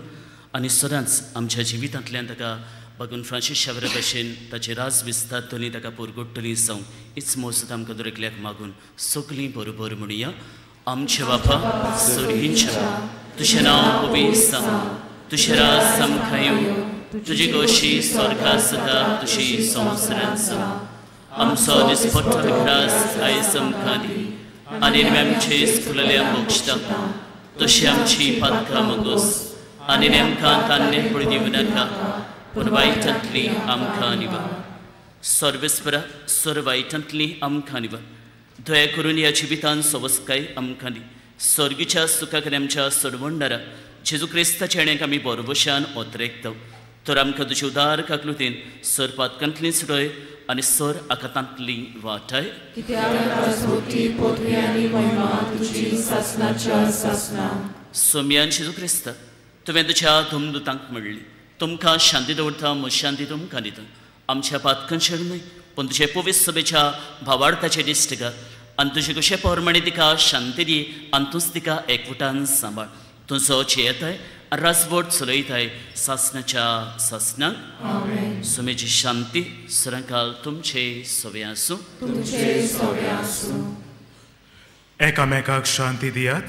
आनी सदांच आमच्या जिवितांतल्यान ताका भगवान फ्रांसीस शावेरा भशेन ताचे राज विस्तारतली, ताका पोरगोडटली जावं हीच मोजत आमकां दरेकल्याक मागून सगलीं बरोबर म्हणया. आमचे बापा सर्गींच्या, तुजें नांव पवित्र जावं, तुजें राज आमकां येवं, तुजी गोशी स्वर्गांत जाता तशी संवसारांत जावं. आमचो दिसपट्टो ग्रास आयज आमकां दी आनी आमचे स्कुलल्या मोक्षता तशी आमची पातकां मगोस आनी आमकां तान्ने पळय दिवं नाका पूण वायटांतली आमकां निवार. सर्वेस्परा सर वायटांतली आमकां निवार. दया करून ह्या जिवितान सवस्काय आमकां दी. सर्गीच्या सुखाक आमच्या सरवंडारा जेजू क्रिस्ताच्या हेण्याक आमी बरोबशान ओतरेकता तर आमकां तुजे उदार काकलुतीन सर पातकांतली सुटय आनी सर आकातांतली वाटाय. सोम्यान जेजू क्रिस्ता तुवें तुज्या धुमदुतांक म्हणली, तुमकां शांती दवरता, म्हज शांती तुमकां दिता. आमच्या पातकांचेर न्हय पूण तुजे पवित्र सभेच्या भावार्थाचे दिश्ट घाल आनी तुजे कशे प्रमाणे तिका शांती दी आनी तूंच तिका एकवटान सांबाळ. तुजो चेयताय आनी राजवट चलयताय सासनाच्या सासनाक. सुमेची शांती सरांकाल तुमचे सवे आसूं. एकामेकाक शांती दियात.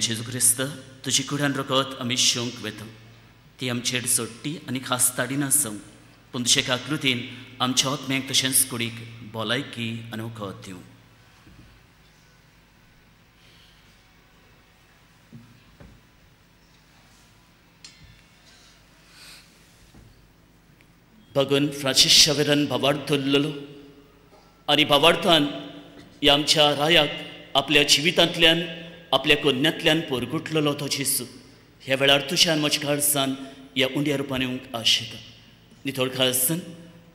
जेजू क्रिस्त तुजी कुडान रगत आमी शिवंक वेता ती आमचेर सोडटी आनी खास ताडिना जावं पूण तुजे काकृतीन आमच्या आत्म्याक तशेंच कुडीक भलायकी आनी वखद दिवं. भगवान फ्रांसीस शावेरान भावार्थ धरलेलो आनी भावार्थान ह्या आमच्या रायाक आपल्या जिवितांतल्यान आपल्या कोन्यांतल्यान पोरगुटलेलो तो जेजू ह्या वेळार तुज्यान म्हज्या काळजान ह्या उंड्या रुपान येवंक आशेता. नितळ काळजान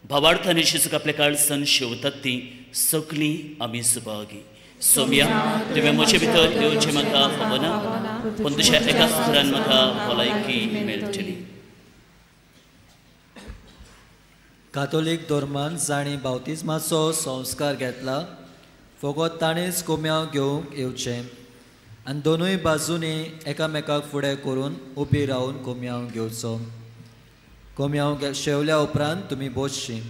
भावार्थान जेजूक आपल्या काळजान शेवतात ती सगळीं आमी सुभागी. सोम्या तुवें म्हजे भितर येवचें म्हाका फावना पूण तुज्या एकाच थरान म्हाका भलायकी मेळटली. कातोलीक धर्मान जांणी बाप्तिज्माचो संस्कार घेतला फकत ताणेंच कोम्यांव घेवंक येवचें आनी दोनूय बाजूंनी एकामेकाक फुडें करून उबी रावन कोम्यांव घेवचो. कोम्यांव शेवल्या उपरांत तुमी बसची.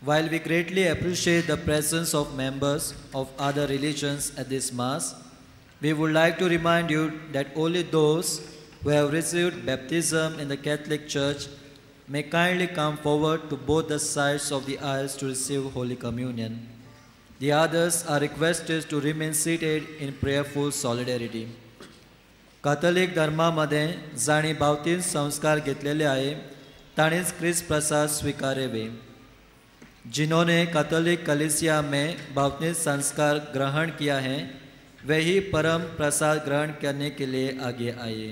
While we greatly appreciate the presence of members of other religions at this mass, we would like to remind you that only those who have received baptism in the Catholic Church may kindly come forward to both the sides of the aisles to receive Holy Communion. The others are requested to remain seated in prayerful solidarity. Catholic धर्मामध्ये जांणी बाप्तीज्म संस्कार घेतलेले आहे ताणेच क्रिस्त प्रसाद स्वीकारावे. जिन्होंने Catholic कलीसिया में बाप्तिज्म संस्कार ग्रहण किया है वे ही परम प्रसाद ग्रहण करने के लिए आगे आए.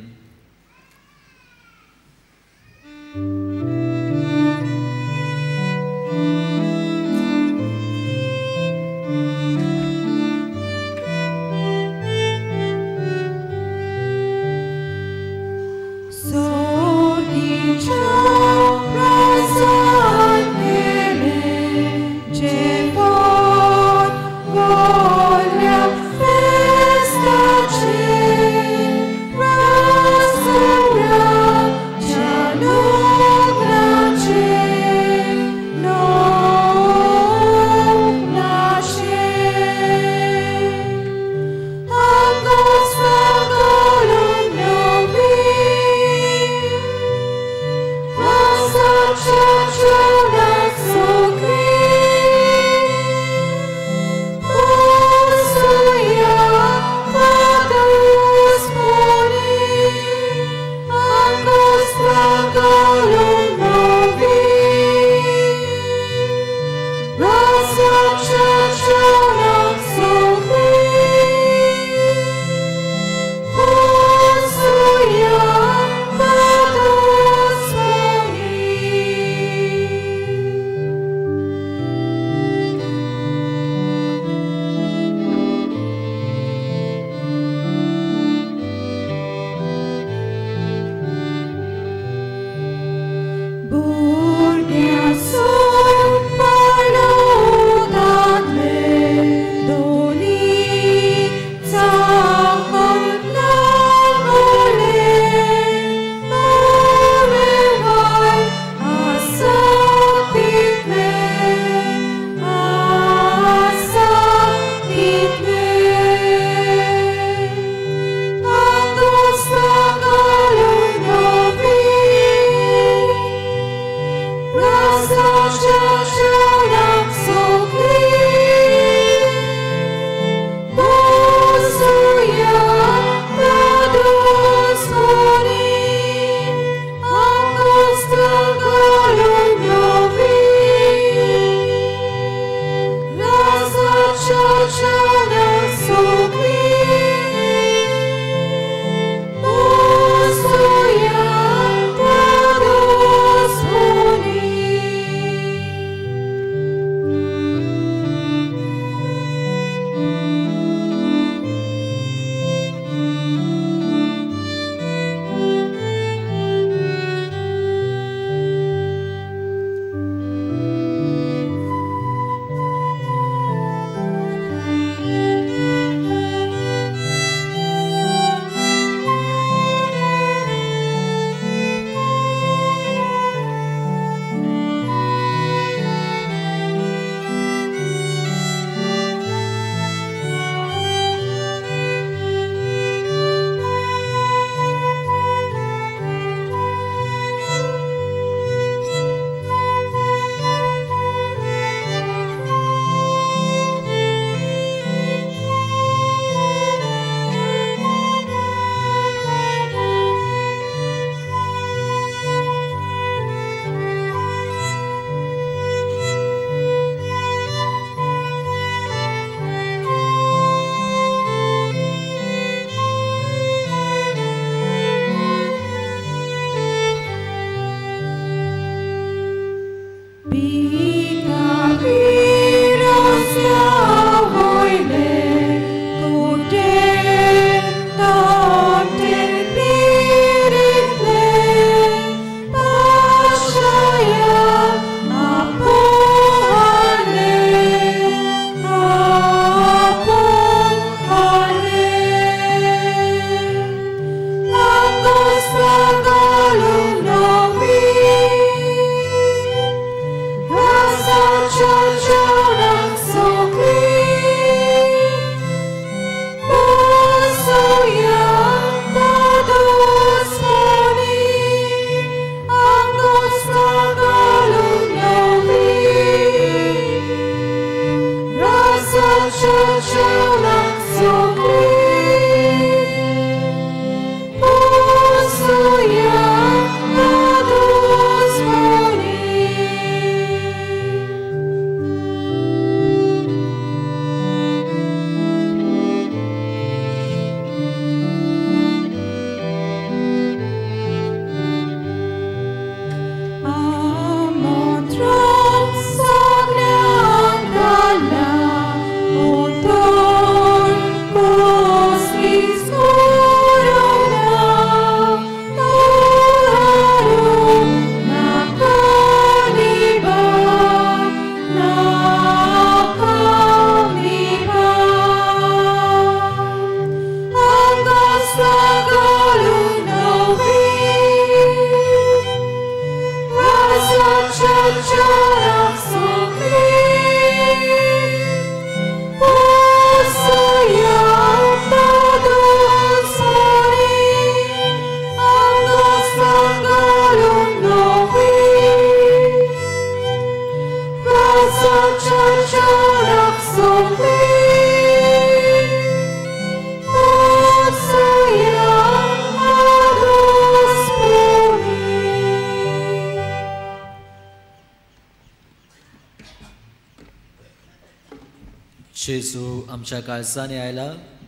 जेजू आमच्या काळजांनी आयला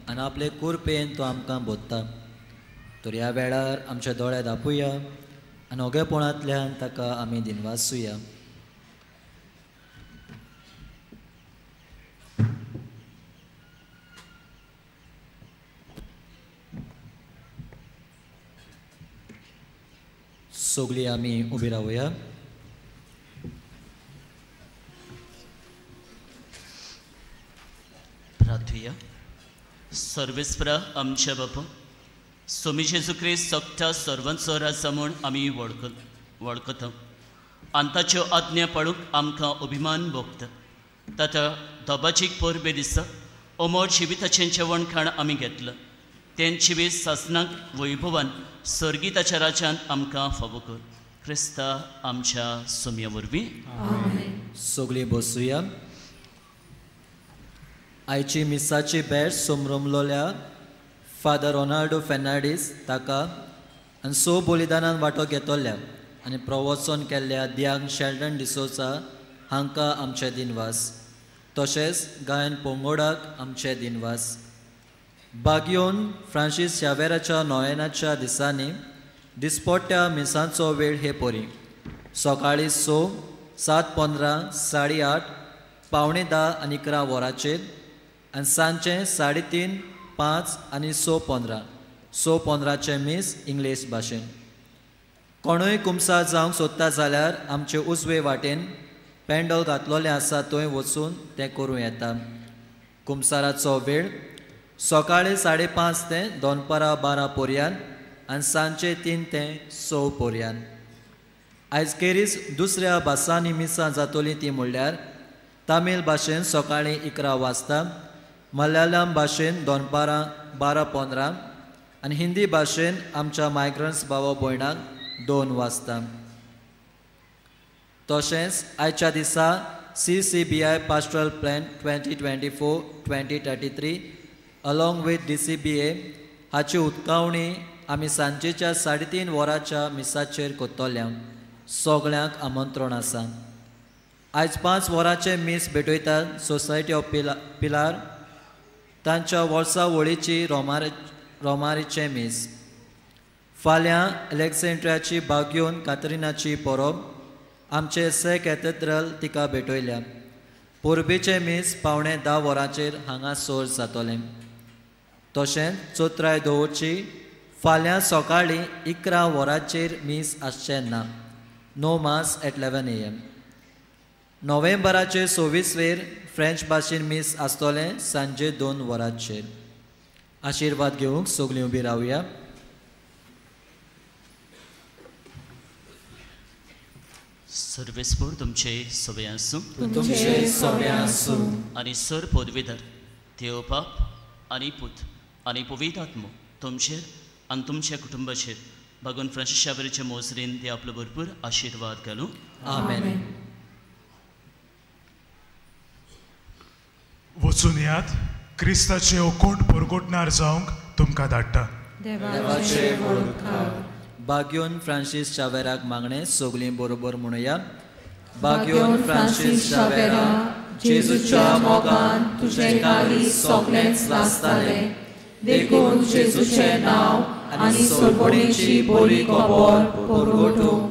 आनी आपले कुरपेन तो आमकां बोधता. तर ह्या वेळार आमचे दोळे दापुया आनी ओगेपणांतल्यान ताका आमी दिनवासुया. सगळीं आमी उबी रावया. प्रार्थुया. सर्वेस्परा आमच्या बापा स्वामी जेजू क्रिस्त सगळ्या सर्वांचो राजा म्हूण आमी वळखता आनी ताच्यो आज्ञा पाळूंक आमकां अभिमान भोगता. ताता दबाजीक परबे दिसा अमर जिविताचें जेवण खाण आमी घेतलां तें जिवीत सासनाक वैभवान सर्गीताच्या राज्यांत आमकां फावो कर. क्रिस्ता आमच्या सोम्या वरवीं. सगळीं बसुया. आयची मिसाची भेट सोमरमलोल्या फादर रोनाल्डो फेर्नांडीस ताका आनी स बलिदानान वांटो घेतल्या आनी प्रवचन केल्ल्या दियांग शेल्डन डिसोजा हांकां आमचे दिनवास. तशेंच गायन पोंगोडाक आमचे दिनवास. बागियोन फ्रांसीस शावेराच्या नोवेनाच्या दिसांनी दिसपट्ट्या मिसांचो वेळ हे परी सकाळीं 6, 7:15, 8:30, 9:45 आनी 11 वरांचेर आनी सांजचें 3:30, 5 आनी 6:15. 6:15चें मीस इंग्लीश भाशेन. कोणूय कुमसार जावंक सोदता जाल्यार आमचे उजवे वाटेन पेंडल घातलोलें आसा थंय वचून तें करूं येता. कुमसाराचो वेळ सकाळीं 5:30 ते दनपारां 12 पर्यंत आनी सांजचे 3 ते 6 पर्यंत. आयज खेरीज दुसऱ्या भासांनी मिसां जातलीं ती म्हणल्यार तामील भाशेन सकाळीं 11 वाजता, मलयाळम भाशेन दनपारां 12:15 आनी हिंदी भाशेन आमच्या मायग्रंट्स भावा भयणांक 2 वाजता. तशेंच आयच्या दिसा CCBI pastoral plan 2024-2033 along with DCBA हाची उक्तावणी आमी सांजेच्या 3:30 वरांच्या मिसाचेर करतल्या. सगळ्यांक आमंत्रण आसा. आयज 5 वरांचें मीस भेटयतात सोसायटी ऑफ पिलार तांच्या वर्सा वळीची रोमारीचें मीस. फाल्यां अलेक्झांड्रियाची बाग्योन कातरिनाची परब आमचे से कॅथेड्रल तिका भेटयल्या. परबेचें मीस 9:45 वरांचेर हांगा सोर जातलें. तशेंच चोत्राय दवरची फाल्यां सकाळीं 11 वरांचेर मीस आसचें ना. No mass at 11 AM. नोव्हेंबराचे 26 वेर फ्रेंच भाशेन मीस आसतलें सांजे 2 वरांचेर. आशिर्वाद घेवंक सगळीं उबी रावया. सर्वेस्पर तुमचे सवे आसूं, तुमचे सवे आसूं. आनी सर पदवीधर देव बाप आनी पूत आनी पवित्र आत्मो तुमचेर आनी तुमच्या कुटुंबाचेर भगवान फ्रांसीस शावेराचे मोजरेन ते आपलो भरपूर आशिर्वाद घालूं. आमेन. वचून यात क्रिस्ताचे ओकोंट परगटणार जावंक तुमकां धाडटा. देवाचे उपकार. बाग्योन फ्रांसीस शावेराक मागणें सगळीं बरोबर म्हणुया. बाग्योन फ्रांसीस शावेरा, जेजूच्या मोगान तुजें काळीज सगळेंच लासतालें, देखून जेजूचें नांव आनी सोडवणेची बरी खबर परगटूंक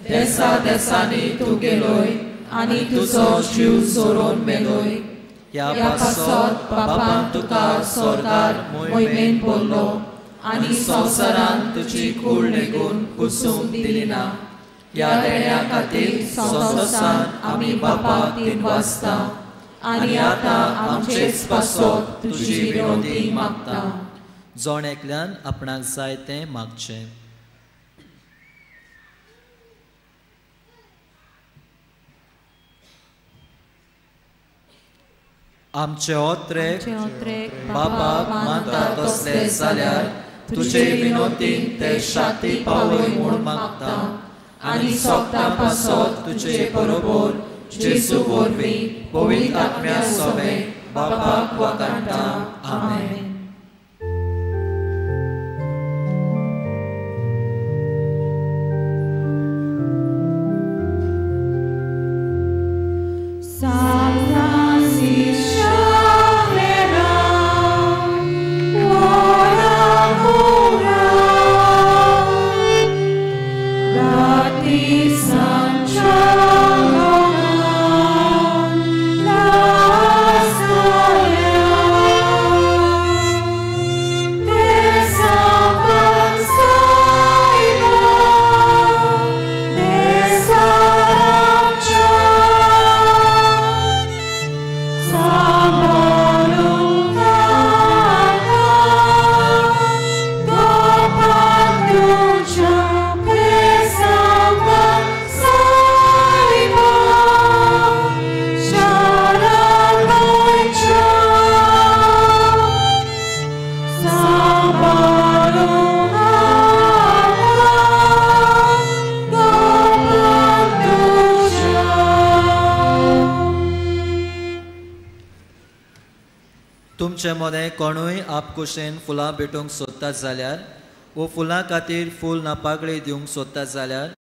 देसा देसांनी तूं गेलोय आनी तुजो जीव सोडून मेलोय. ह्या पासत बापान तुका सोर्गार मोहिमेन बोल्लो आनी संवसारान तुजी कूड लेगून कुसूंक दिली ना. ह्या देण्या खातीर संवसारान आमी बापाक दिनवासता आनी आतां आमचेच पासत तुजी विनवणी मागता. जण एकल्यान आपणाक जाय तें मागचें. आमचे ओत्रेक बापाक मानता तसले जाल्यार तुजे विनोदीन ते शांती पावय म्हूण मागता आनी सोगता पासत तुजे बरोबर जेजू वरवीं पवित्र आत्म्या सवें बापाक वागाडटा. आमेन. San Francisco. तुमचे मदें कोणूय आपकुशेन फुलां भेटूंक सोदता जाल्यार वो फुलां खातीर फूल ना पाकळी दिवंक सोदता जाल्यार